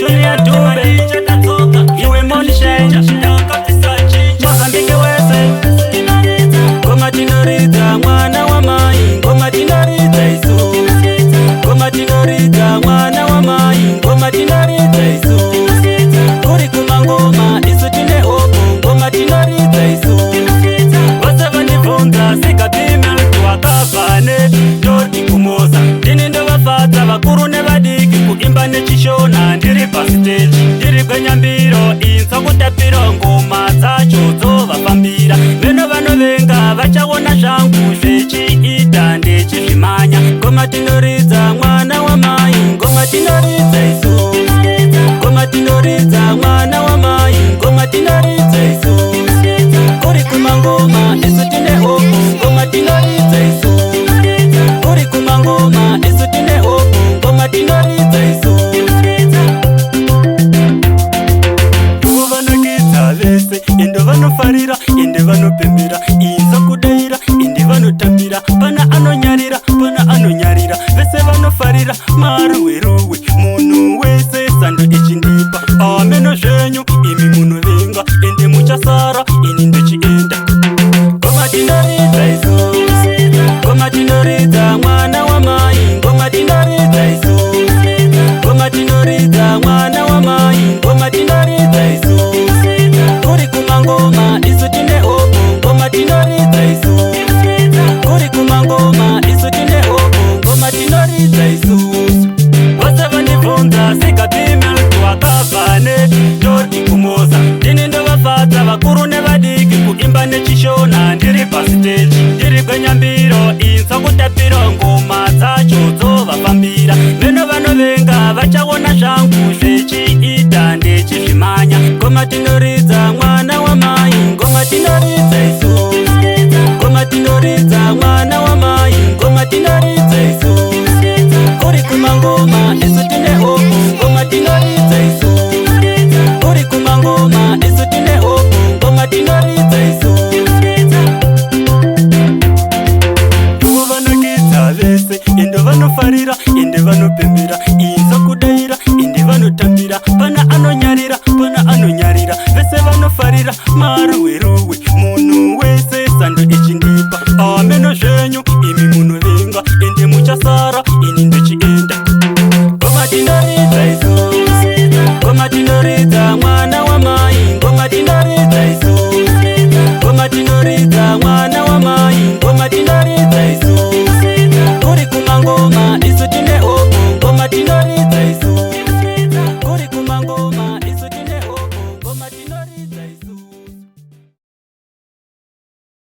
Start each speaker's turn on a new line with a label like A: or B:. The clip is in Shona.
A: Junior Dube, iwe Monshine, Mozambique wese. Ngoma tinoridza, mwana wamai, ngoma tinoridza isu. Ngoma tinoridza, mwana wamai, ngoma tinoridza isu. Kuri kumangoma, isu tine hope, ngoma tinoridza isu. Vose vandibvunza sikapimel wakabva ndoti kumoza. Ndini ndovafadza vakuru nevadiki kuimba nechishona. Ndiri pasiteji, ndiri gwenyambiro, inzwa kutapiro, ngoma dzacho dzovafambira. Veno vanovenga vachaona zvangu zvechiita ndechizvimanya. Ngoma tinoridza, mwana wamai, ngoma tinoridza isu. Ngoma tinoridza, mwana wamai, ngoma tinoridza isu. Kuri kumangoma, isu tine hope, ngoma tinoridza isu. Kuri kumangoma, isu tine hope, ngoma tinoridza isu. Vanakidza vese, ende vanofarira, ende vanopembera, inza kudaira, ende vanotambira. Pana anonyarira, pana anonyarira, vese vanofarira maruweruwe. Munhu wese sando ichindipa. Ameno zvenyu imi munovenga, ende muchasara ini ndichienda. Ngoma tinoridza isu, ngoma tinoridza, mwana wamai, ngoma tinoridza isu. Ngoma tinoridza, mwana wamai, ngoma tinoridza isu. Kuri kumangoma, isu tine hope, ngoma tinoridza isu. Kuri kumangoma, isu tine hope, ngoma tinoridza isu. Vose vandibvunza sikapimel wakabva ndoti kumoza. Ndini ndovafadza vakuru nevadiki kuimba nechishona. Ndiri pasiteji, ndiri gwenyambiro, inzwa kutapiro, ngoma dzacho dzovafambira. Veno vanovenga vachaona zvangu zvechiita ndechizvimanya. Ngoma tinoridza, mwana wamai, ngoma tinoridza isu. Ngoma tinoridza, mwana wamai, ngoma tinoridza.